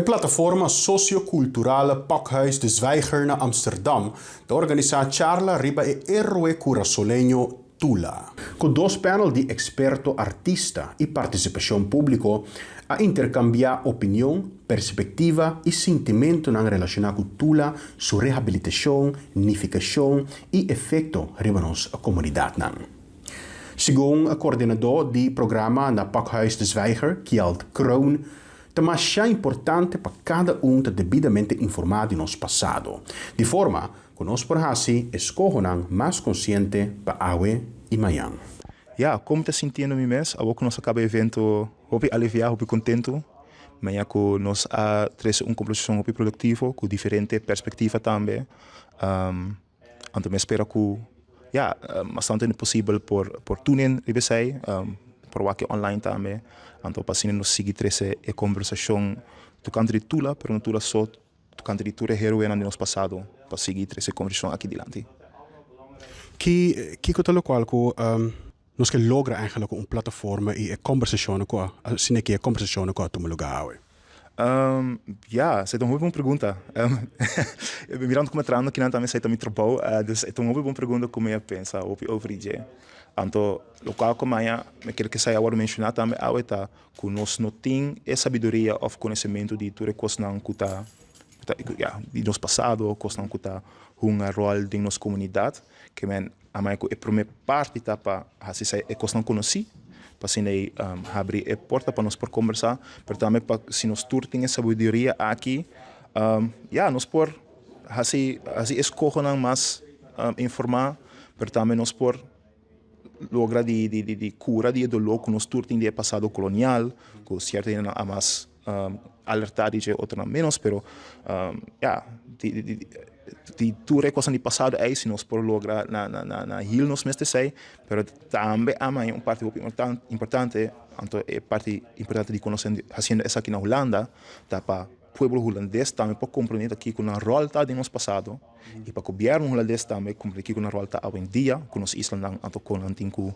Plataforma Sosiokultural Pakhuis de Zwijger na Amsterdam ta organisá charla riba e héroe kurasoleño Tula. Ku dos panel di eksperto artista i partisipashon públiko a interkambiá opinion, perspektiva i sintimentunan relashoná ku Tula, su rehabilitashon, nifikashon i efekto riba nos komunidatnan. Segun koordinadó di programa na Pakhuis de Zwijger, Kjeld Kroon, ta masha importante pa kada un ta debidamente informá di nos pasado, di forma ku nos por hasi eskohonan mas konsiente pa awe i mañan. Ya, kon mi ta sintiendo mi mes awor ku nos a kaba e evento? Hopi aliviá, hopi kontentu. Maña ku nos a trese un kombersashon hopi produktivo ku diferente perspektiva tambe. Anto mi a spera ku ya mas tantu posibel por por tune in riba esei, por wak online tambe. Anto pa asina nos sigui trese e kombersashon tokante di Tula, pero no Tula so, tokante di tur e heroenan di nos pasado pa sigui trese e kombersashon aki dilanti. Ki kiko ta lokual ku nos ke logra eigenlijk ku un plataforma i e kombersashonnan ku a asina ki e kombersashonnan ku a tuma lugá awe? Ya, esei ta un hopi bon pregunta. Mirando ku mi a traha kinan tambe esei ta mi trabou, dus e ta un hopi bon pregunta ku mi a pensa hopi over di dje. Anto lokual ku maña mi kere ku esei a wòrdu menshoná tambe awe ta ku nos no tin e sabiduria òf konosementu di tur e kosnan ku ta ya di nos pasado, kosnan ku ta hunga ròl den nos komunidat, ke men A maya ku e promé parti ta pa hasi esei e kosnan konosí, pa asina ei habri e porta pa nos por kombersá, pero tambe pa si nos tur tin e sabiduria aki, ya, nos por hasi hasi eskohonan mas informá, pero tambe nos por logra di di di kura di e doló ku nos tur tin di e pasado kolonial, ku sierto hendenan a mas alertá di dje, otronan ménos, pero ya, di tur e kosnan di pasado ei si nos por logra na hil nos mes ta esei, pero tambe a maya un parti hopi importante, anto e parti importante di konosé hasiendo esaki na Hulanda ta pa pueblo hulandes tambe por komprendé ta kiko nan ròl ta den nos pasado i pa gobièrnu hulandes tambe komprendé kiko nan ròl ta awendia ku nos islanan anto kon nan tin ku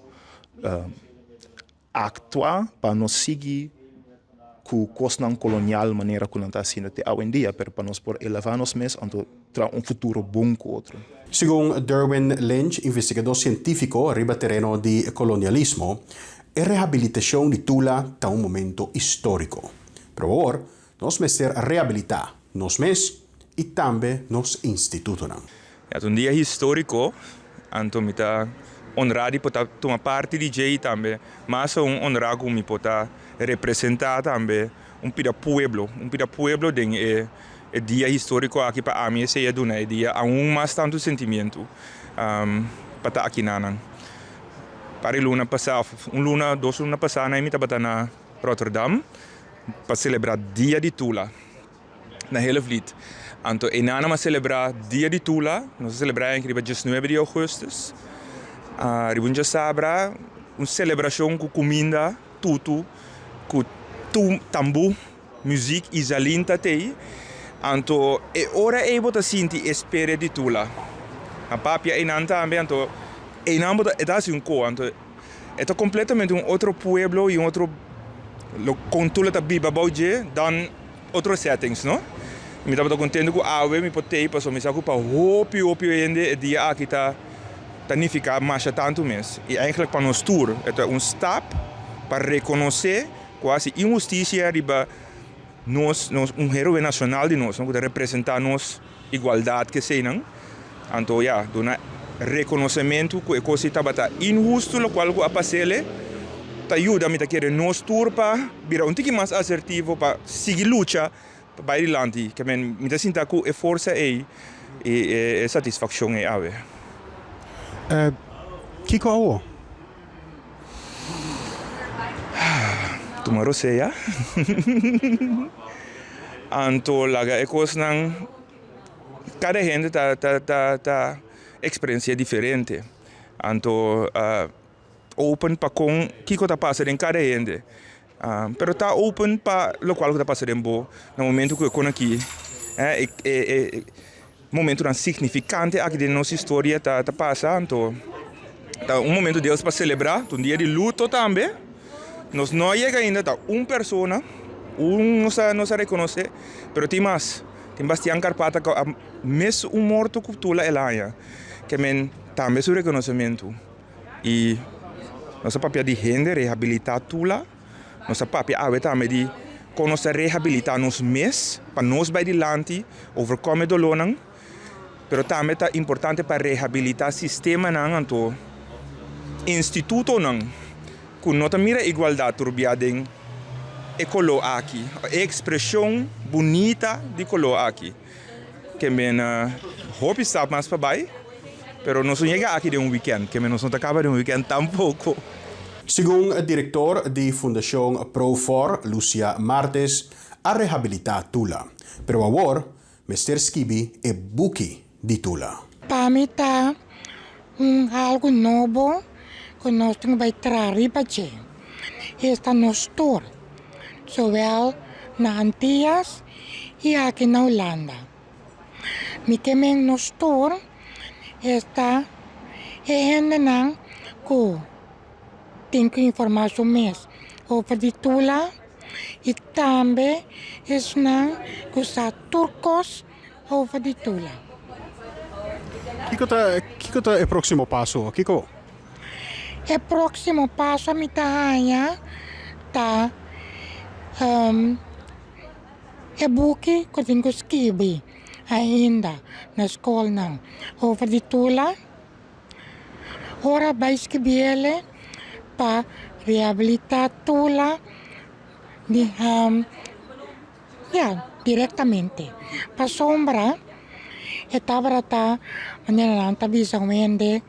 Aktua pa no sigui ku kosnan kolonial manera ku nan ta hasiendo te awendia, pero pa nos por elevá nos mes anto traha un futuro bon ku otro. Segun Derwin Lynch, investigadó sientífiko riba tereno di kolonialismo, e rehabilitashon di Tula ta un momento históriko. Pero awor nos mester rehabilitá nos mes i tambe nos institutonan. Ya ta un dia historico, anto mi ta honra di por ta tuma parti di dje i tambe mas aun honra cu mi por ta representa tambe un pida pueblo, un pida pueblo den e e dia historico aki pa ami esey a duna e dia aun mas tanto sentimiento pa ta aki nanan. Par di luna pasa of un luna dos luna pasa mi tabata na Rotterdam pa celebra dia di Tula. na Hillevliet. Anto einan a selebrá Dia di Tula, nos a selebrá einan riba diesnuebe di ougùstùs. Riba un djasabra un selebrashon ku kuminda, tutu, ku tambú, muzik, Izaline ta tei. Anto e ora ei bo ta sinti e spirit di Tula. A papia einan tambe, anto einan bo ta e ta hasi un ko, anto e ta kompletamente un otro pueblo i un otro kon Tula ta biba bou dje dan. Otro settings no. Mi tabata contento cu awe mi por tey pasobra mi sa cu pa hopi hopi hende e dia aki ta ta nifica masha tanto mes. Y eigenlijk pa nos tur e ta un stap pa reconoce cu a haci inhusticia riba nos nos un heroe nacional di nos no cu ta representa nos igualdad keseynan. Anto ya, duna rekonosementu ku e kos ei tabata inhustu lokual ku a pas'ele, ta yuda mi ta kere nos tur pa bira un tiki mas asertivo pa sigui lucha pa bai dilanti. Ke men mi ta sinta ku e forsa ei i e satisfakshon ei awe. Kiko awo? Tuma rosea. Anto laga e kosnan. Kada hende ta ta ta ta eksperensia diferente. Anto open pa kon kiko ta pasa den kada hende. Pero ta open pa lokual ku ta pasa den bo na momento ku e kon aki e e momentonan signifikante aki den nos historia ta ta pasa. Anto ta un momento deus pa selebrá, ta un dia di luto tambe. Nos no a yega ainda ta un persona. Un nos a nos a rekonosé, pero tin mas. Tin Bastian Karpata ku a mes un morto ku Tula el haña. Ke men tambe su rekonosementu. I nos a papia di hende rehabilitá Tula. Nos a papia awe tambe di kon nos ta rehabilitá nos mes pa nos bai dilanti, overkome e dolónan. Pero tambe ta importante pa rehabilitá sistemanan anto institutonan ku no ta mira igualdat tur bia den e koló aki, e ekspreshon bunita di koló aki. Ke men hopi stap mas pa bai, pero nos no yega aki den un wikènt, ke men nos no ta kaba den un wikènt tampoko. Segun direktor di Fundashon Pro-For, Lucia Martes, a rehabilitá Tula, pero awor Mester skibi e buki di Tula. Pa mi ta un algu nobo ku nos tin ku bai traha riba dje. Esta nos tur, zowel na Antias i aki na Hulanda. Mi ke men nos tur esta e hendenan ku tin ku informá su mes over di Tula. I tambe esnan ku sa tur kos over di Tula. Kiko ta kiko ta e próksimo paso? Kiko? E próksimo paso mi ta haña ta e buki ku tin ku skibi ainda na skolnan over di Tula. Ora bai skibiele pa rehabilitá Tula di ya direktamente. Pasobra e tabata ta manera nan ta bisa un hende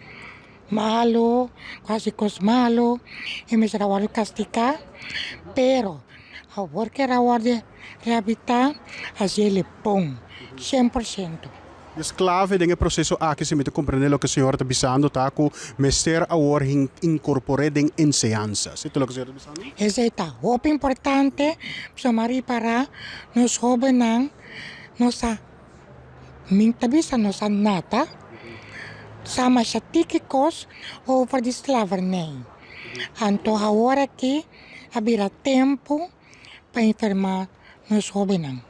malu ku hasi kos malu e mester a wòrdu kastigá, pero awor ku el a wòrdu rehabilitá hasiel e bon 100%. Es clave den e proceso aki, si mi ta comprende loke señora ta bisando, ta cu mester awor incorpore den enseñansa. Si ta loke señora ta bisando? Esey ta hopi importante, pasobra mi a ripara nos hobennan no sa, mi ta bisa no sa nada, sa masha tiki cos over di slavernij. Anto awor aki a bira tempo pa informa nos hobennan.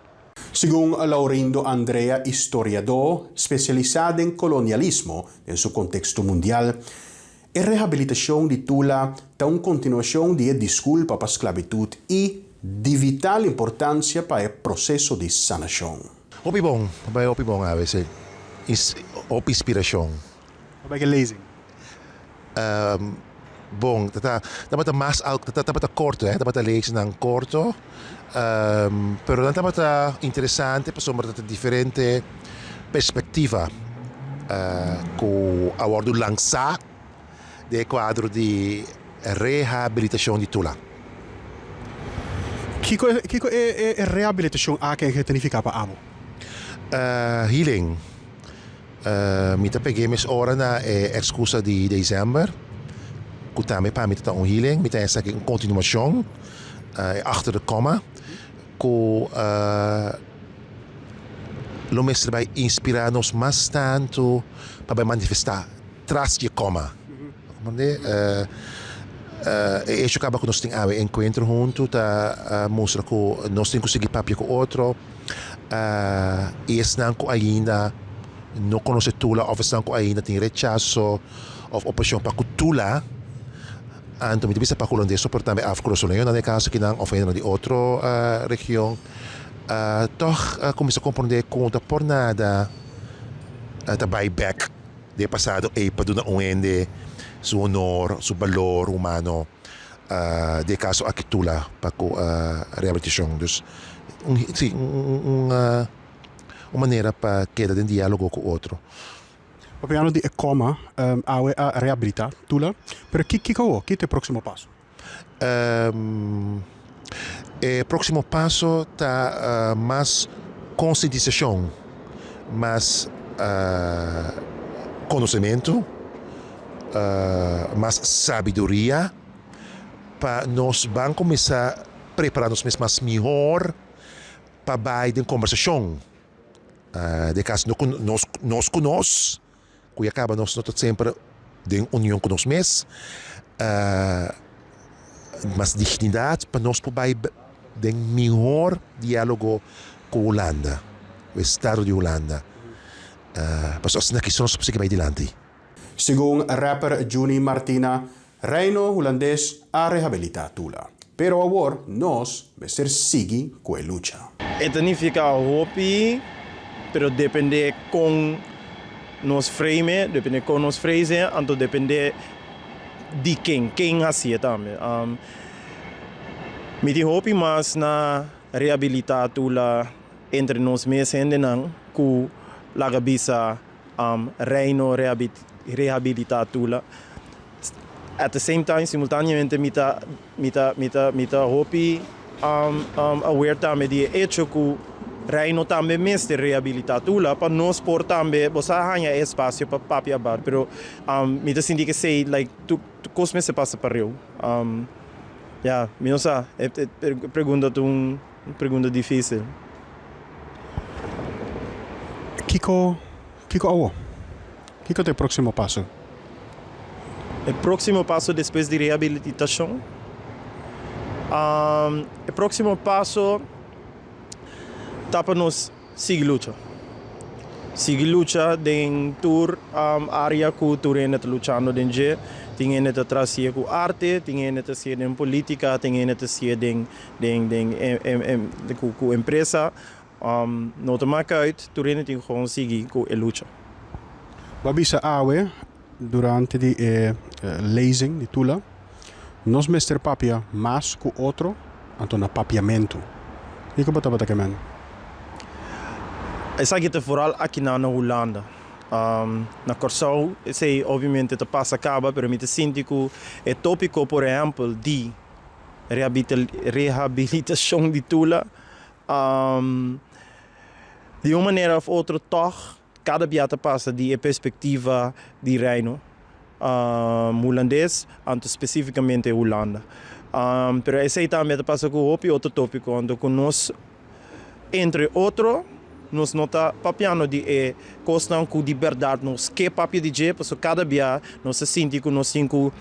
Segun Laurindo Andrea, istoriadó spesialisá den kolonialismo den su konteksto mundial, e rehabilitashon di Tula ta un kontinuashon di e diskulpa pa sklabitut i di vital importansia pa e proseso di sanashon. Hopi bon, bai hopi bon awe si. Hopi inspirashon. Bai ke lezing? Bon, ta ta tabata mas al ta tabata korto eh, tabata lezingnan korto, pero nan tabata interesante pasobra ta diferente perspektiva ku a wòrdu lansá den e kuadro di rehabilitashon di Tula. Kiko kiko e e rehabilitashon aki ta nifiká pa abo? Healing. Mi ta peg'é mes ora na e ekskusa di desèmber, ku tambe pa mi ta un healing. Mi ta esaki un kontinuashon, e achter de komma, ku lo mester bai inspirá nos mas tantu pa bai manifestá tras di e komma. Comprendé? E hecho kaba ku nos tin awe enkuentro huntu ta mustra ku nos tin ku sigui papia ku otro i esnan ku ainda no konosé Tula òf esnan ku ainda tin rechaso òf oposishon pa ku Tula, anto mi ta bisa pa hulandes so pero tambe afro-kurasoleño nan den e kaso akinan òf hendenan di otro region tòg kuminsá komprondé ku no ta por nada ta bai bèk. Den e pasado ei pa duna un hende su honor, su balor humano, den e kaso aki Tula pa ku rehabilitashon. Dus un si un un manera pa keda den dialogo ku otro. Papiando di e koma, awe a rehabilita Tula, pero kiko awor? Ki ta e proksimo paso? E próksimo paso ta mas konsientisashon, mas konosementu, mas sabiduria pa nos ban kuminsá prepará nos mes mas mihor pa bai den kombersashon. Den kas nos nos ku nos. Ku ya kaba nos no ta semper den union ku nos mes, mas dignidat pa nos por bai den mihor diálogo ku Hulanda, ku estado di Hulanda. Pasobra asina kisas nos por sigui bai dilanti. Segun rapper Juni Martina, Reino Hulandes a rehabilitá Tula. Pero awor nos mester sigui ku e lucha. E ta nifiká hopi, pero dependé kon nos frame e, dependé kon nos phrase e, anto dependé di ken, ken hasié tambe. Mi tin hopi mas na rehabilitá Tula entre nos mes hendenan ku laga bisa Reino rehabilitá Tula. At the same time, simultaneamente mi ta mi ta mi ta mi ta hopi aware tambe di e hecho ku Reino tambe mester rehabilitá Tula pa nos por tambe bo sa haña e espasio pa papia about pero mi ta sinti ke esei like tur kos mester pasa pareu. Ya, mi no sa e pregunta ta un pregunta dificil. Kiko kiko awo? Kiko ta e proximo paso? E proximo paso despues di rehabilitacion? E proximo paso ta pa nos Sigui lucha. Sigui lucha den tur area ku tur hende ta luchando den dje. Tin hende ta trasie ku arte, tin hende ta sie den politica, tin hende ta sie den den den ku empresa. No ta mak uit, tur hende tin ku gewoon sigui ku e lucha. Bo a bisa awe durante di e lezing di Tula, nos mester papia mas ku otro, anto na papiamentu. Kiko bo tabata ke men? Esaki ta vooral akinan na Hulanda. Na Kòrsou esei obviamente ta pasa kaba, pero mi ta sinti ku e topiko por ehèmpel di rehabilitashon di Tula, di un manera òf otro tòg Kada bia ta pasa di e perspektiva di Reino Hulandes, anto spesífikamente Hulanda. Pero esei tambe ta pasa ku hopi otro tópiko, anto ku nos entre otro nos no ta papiando di e kosnan ku di bèrdat nos ke papia di dje, pasobra kada bia nos ta sinti ku nos tin ku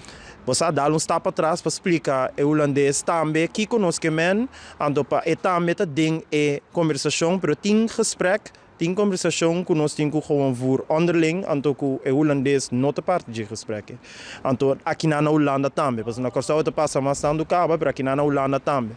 bo sa dal un stap atras pa splika e hulandes tambe kiko nos ke men, anto pa e tambe ta den e kombersashon, pero tin gesprek. Tin kombersashon ku nos tin ku gewoon voer onderling, anto ku e hulandes no ta parti dje gesprek. Anto akinan na Hulanda tambe, pasobra na Kòrsou e ta pasa mas tantu kaba, pero akinan na Hulanda tambe.